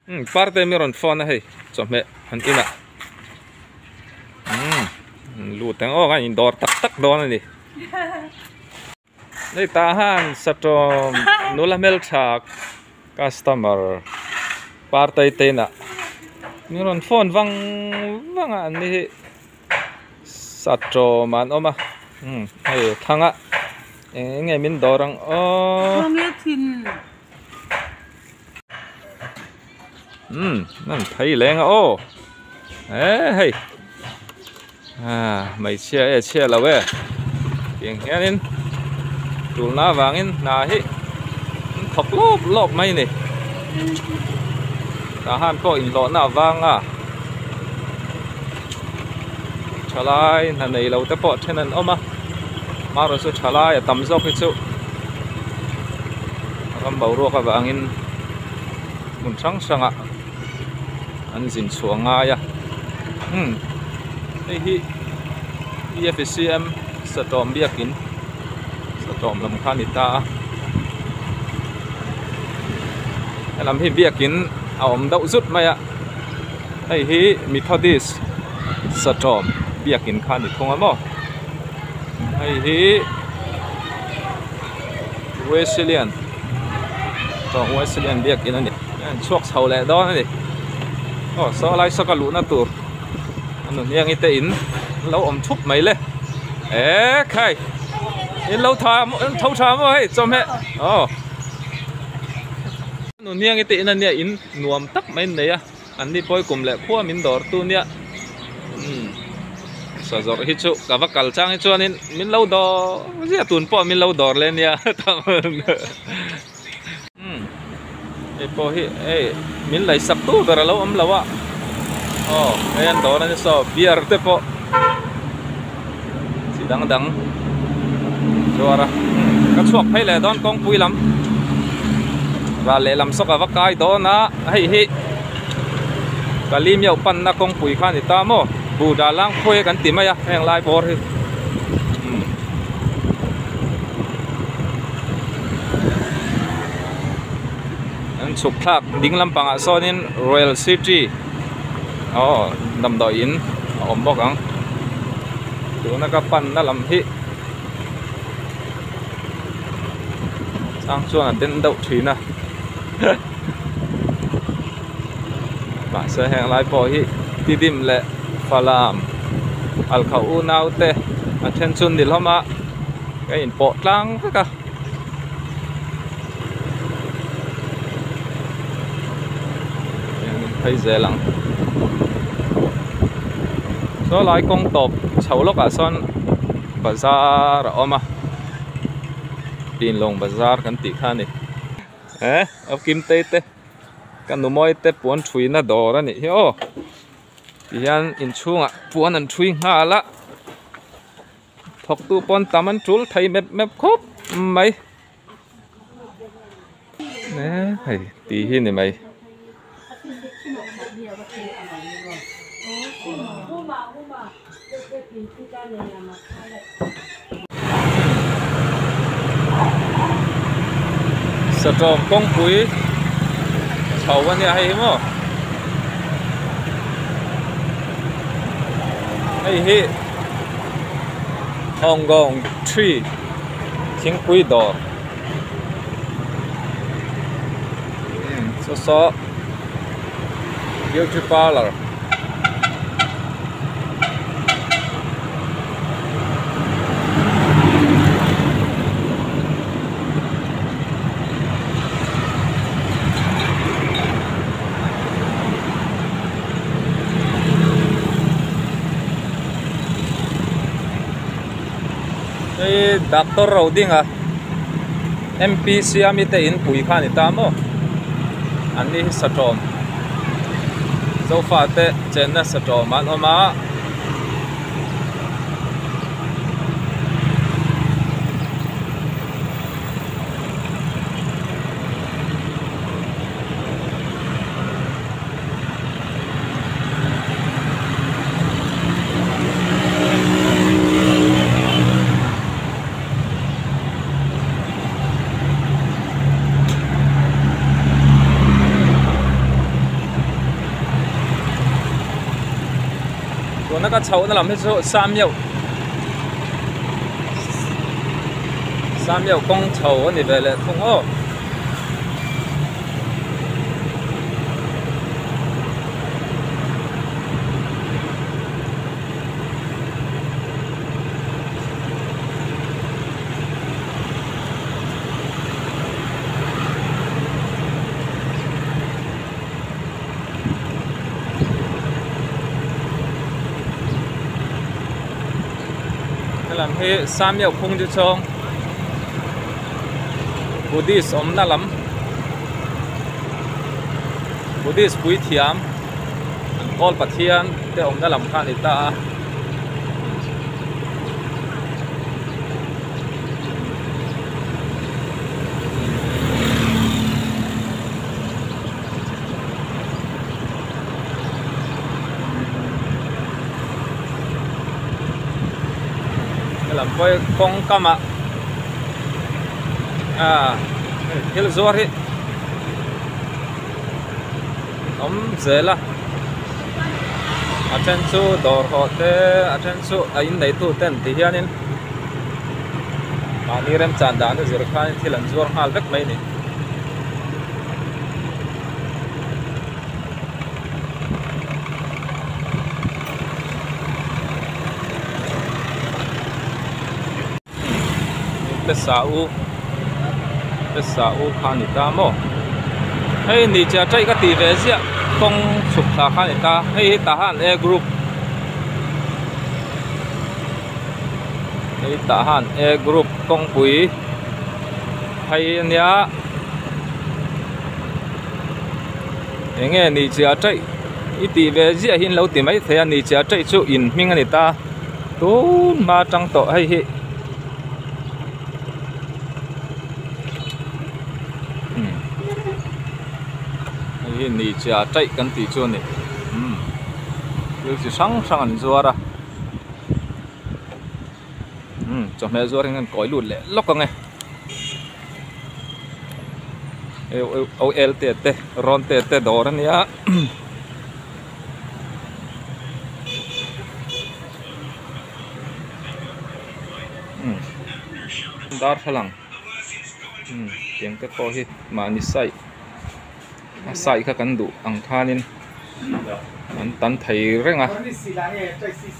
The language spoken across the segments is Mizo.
Umm parte mi rawn phone a hei chawhmeh an inah umm lut ang aw kan indawr tak tak dawn a ni hei tah han satawm nula hmeltha customer partei te inah mi rawn phone vang vang a an ni hi satawm an awm a umm hei thlang a eng eng nge min dawr ang aw. Umm an phei leng a aw eh hei ah hmeichhia e chhia lo e tiang hianin tulna avangin hna hi an thawk lawp lawp mai a ni tah han pawh inhlawhna avanga thalai hna nei lo te pawh then an awm a amaherawhchu thalai a tam zawk hi chu ram boruak avangin hmun hrang hrangah an zin chhuah ngai a umm hei hi E_F_C_M satawm biakin satawm lam kha a ni ta a helam hi biakin a awm deuh zut mai a hei hi Methodist satawm biakin kha a ni thung a maw hei hi. Wesleyan tawng Wesleyan biakin a ni an chhuak chho leh dawn a ni aw saw lai saw ka luhna tur a nunhiangi te in lo awm thup mai le eh khai in lo tha tho tha maw hei chawhmeh aw nunhiangi te in a nia in nuam tak mai an nei a. An ni pawi kum leh khua min dawr tu nia umm sa zawrh hi chu ka va kal chang hi chuanin min lo dawr ziah tun pawh min lo dawr leh nia umm hei pawh hi hei min lei sak tu ber a lo awm lo a aw hei an dawr a ni saw beer te pawh chi dang dang zuar a ka chhuak phei leh dawn kawngpui lam ral lehlam sawk a va kai dawn a hei hi kali miau panna kawngpui kha a ni ta maw buh dah lang khawi kan ti mai a heng lai bawr hi umm an chhuk thlak ding lampangah sawnin royal city. Aw damdawi in a awm bawk ang tuna ka panna lam hi chang chuan a den deuh thin a mahse heng lai pawh hi tidim leh falam alkha unau te a then chu an ni hlawm a ka inpawh tlang vek a. Phei zel ang saw lai kawng tawp chho lawkah sawn bazar a awm a tinlawng bazar kan tih kha a ni eh a kim te te ka nu mawi te puan thuina dawr a nih hi aw tihian inchhungah puan an thui nghal a. Thawktu pawn tam an tul thei mep mep khawp mai. Hei tih hi ni mai. Satawm kawngpui chho a nia hei hi maw. Hei hi. Hawngawng tree thingpui dawr saw saw beauty parlour Hei doctor ro ding a M_P siami te in pui kha a ni ta maw an ni hi satawm zofa te chenna satawm an awm a. Tuna ka chhohna lam hi chu Samyeuh Samyeuh kawng chho a ni ve leh thung aw. Helam hi Samyeuh phung chu chawng Buddhist awmna lam Buddhist puithiam an kawl pathian te awmna lam kha a ni ta a. Helam pawh hi kawng kamah ah thil zuar hi awm zel a a then chu dawr hawh te a then chu a inneitu ten ti hianin mahni remchan dan a zir khanin thil an zuar nghal vek mai a ni. Pesa u pesa u kha a ni ta maw hei ni chiah taih ka tih ve ziah kawng chhuk thla kha a ni ta hei hi tah han a group hei tah han a group kawngpui. Hei ania enge ni chiah taih i tih ve ziah hi an lo ti mai thei a ni chiah taih chu in hming a ni ta tun hma atang tawh hei hi umm hei hi ni chiah taih kan tih chu a ni umm thil chi hrang hrang an zuar a. Umm chawhmeh zuar hian an kawi lut leh lawk ang e o l te te rawn te te dawr a nia umm darthlalang umm tiang te pawh hi mahni side a side kha kan duh ang khanin an tan thei reng a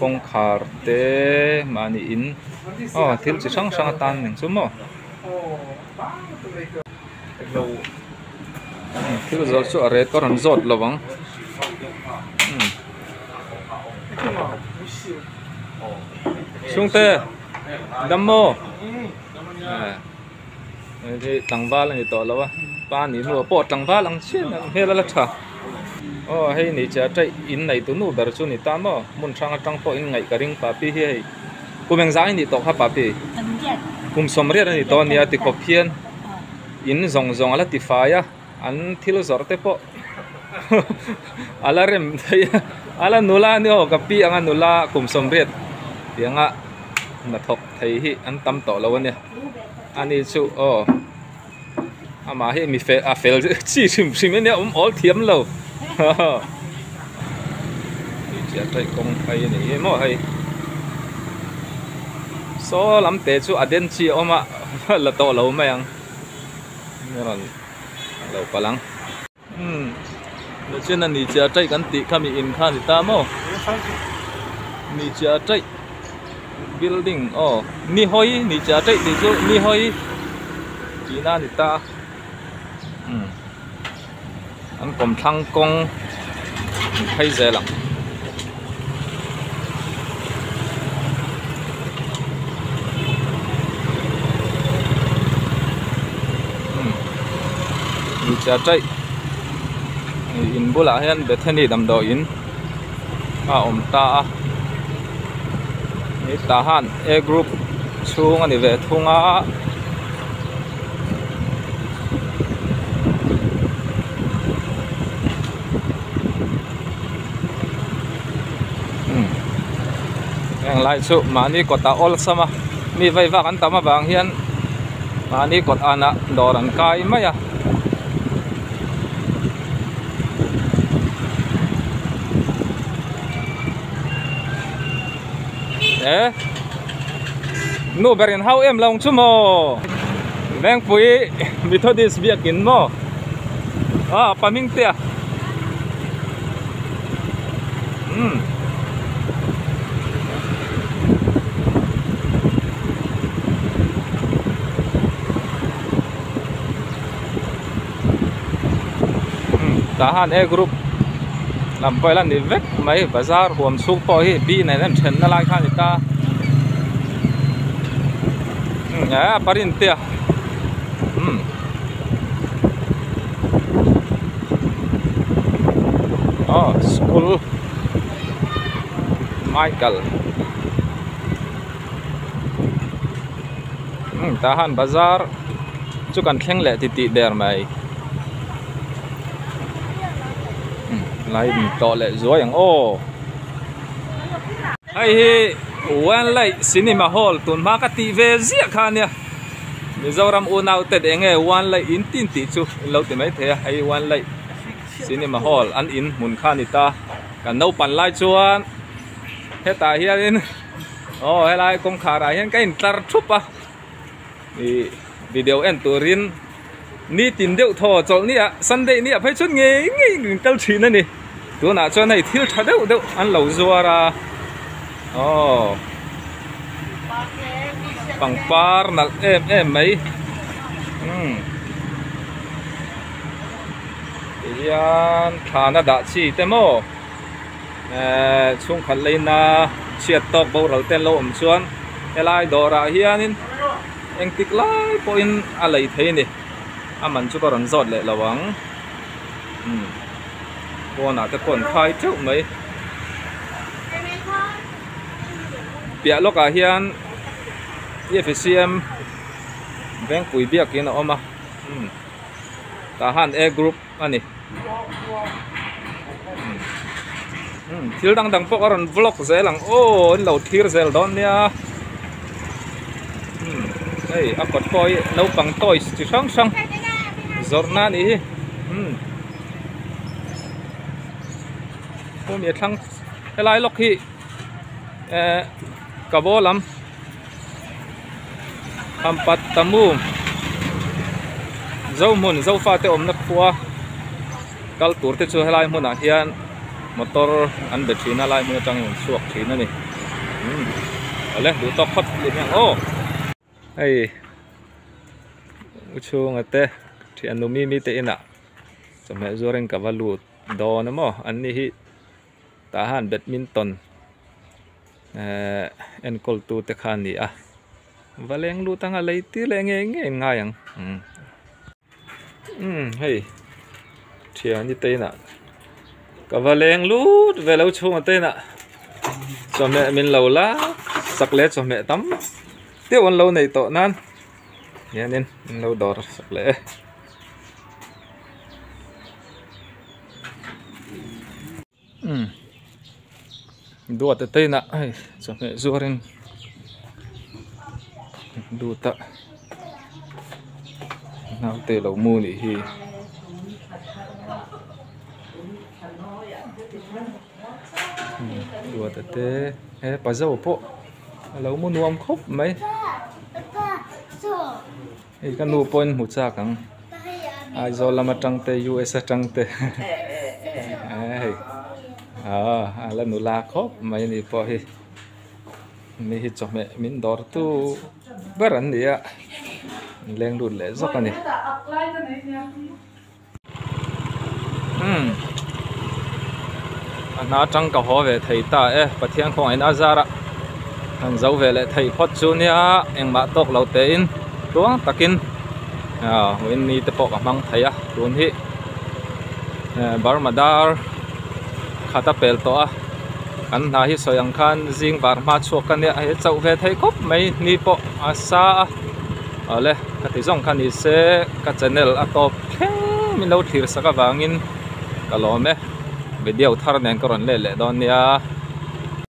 kawngkhar te mahni in aw thil chi hrang hrang atan eng chu maw thil zawrh chu a ret ka rawn zawt lo ang chhungte dam maw. Hei hi tlangval a ni tawh lo a pa nih hnuah pawh tlangval ang chiah ang hmel a la tha aw hei ni chiah taih in nei tu nu ber chu ni ta maw hmun hrang atang pawh in ngaih ka ring papi hi hei kum engzah i nih tawh kha papi kum sawmriat a ni tawh a nia tikhawp hian in zawng zawng a la ti fai a an thil zawrh te pawh a la rem thei a a la nula a ni aw ka pi anga nula kum sawmriat tianga hnathawk thei hi an tam tawh lo a nia. Ani chu aw amah hi mi fel a fel chi hrim hrim ania awm awl thiam lo chiah taih kawng phei a ni maw hei saw lam te chu a den chi a awm a la tawh lo mai ang rawn lo palh ang. Umm tichuan a ni chiah taih kan tih kha mi in kha a ni ta maw ni chiah taih building aw ni hawi ni chiah taih tih chu ni hawi tihna a ni ta umm an kawmthlang kawng an phei zel ang. Cha taih in bulah hian Bethany damdawiin a awm ta a tah han A group chhung a ni ve thung a. Heng lai chu mahni kawt ah awlsam a mi vei vak an tam avang hian mahni kawt anah dawr an kai mai a. E nu ber in hau em lo ang chu maw Vengpui Methodist biakin maw ah pa hming te a umm. Tah han A group lam pawh ila ni vek mai bazar huam chhung pawh hi B nen a inthen na lai kha a ni ta eh a parin te a umm aw school Michael umm tah han bazar chu kan thleng leh titih der mai umm lai in tlawh leh zuai ang aw hei hi one light cinema hall tun hma ka tih ve ziah kha ania Mizoram unau te eng nge one light in tin tih chu in lo ti mai thei a hei one light cinema hall an in hmun kha a ni ta kan naupang lai chuan hetah hianin aw helai kawngkhar ah hian ka intlar thup a ih video en turin nitin deuh thaw chawlh ni ah sunday ni ah phei chuan ngei ngei in kal thin a ni tunah chuan hei thil tha deuh deuh an lo zuar a aw pangpar nalh em em mai umm tihian thlana dah chi te maw. Ehh chhungkhat leina chhiat tawk boral te an lo awm chuan helai dawrah hianin engtik lai pawhin a lei thei a ni a man chu ka rawn zawt leh lo ang umm pawnah te pawh an khai teuh mai piah lawkah hian T F C M Vengpui biakin a awm a umm tah han A group. a ni umm thil dang dang pawh a rawn vlog zel ang aw an lo thlir zel dawn nia umm hei a kawt pawh hi naupang toys chi hrang hrang zawrhna a nih hi umm hemi a thlang helai lawk hi ehh ka baw lam. Khampat Tamu Zohmun Zofate awmna khua kal tur te chu helai hmunah hian motor an be thin a lai hmun atangin an chhuak thin a ni umm awle duh tawk phawt leh hian aw hei u chhunga te thiannu mimi te inah chawhmeh zuarin ka va lut dawn a maw an ni hi. Tah han badminton ehh enkawl tu te kha a ni a va leng lut anga lei tir leh ngei ngei an ngai ang umm hei thiani te inah ka va leng lut ve lo chhunga te inah chawhmeh min lo la sak leh chawhmeh tam deuh an lo nei tawh nan hianin an lo dawr sak leh e. Umm duat te inah hei chawhmeh zuarin lut a naute lo mu nih hi duat te he pa zo pawh a lo mu nuam khawp mai. Hei ka nu pawhin hmu chak ang Aizawl lam atang te US atang te hei ah a la nula khawp mai ani pawh hi mi hi chawhmeh min dawr tu ber an ni a an leng lut leh zawk a ni umm a hna atang ka haw ve thei ta e Pathian khawngaihna a zar a han zo ve leh thei phawt chu nia engmah tawk lo tein tluang takin ah vawiin te pawh ka hmang thei a tun hi Burma dar khat a pel tawh a kan hna hi sawi ang khan zing var hma chhuak ka nia hei chauh ve thei khawp mai ni pawh a sa a. Awle ka ti zawng kha ni se ka channel a tawp thleng min lo thlir sak avangin ka lawm e video thar nen ka rawn let leh dawn nia.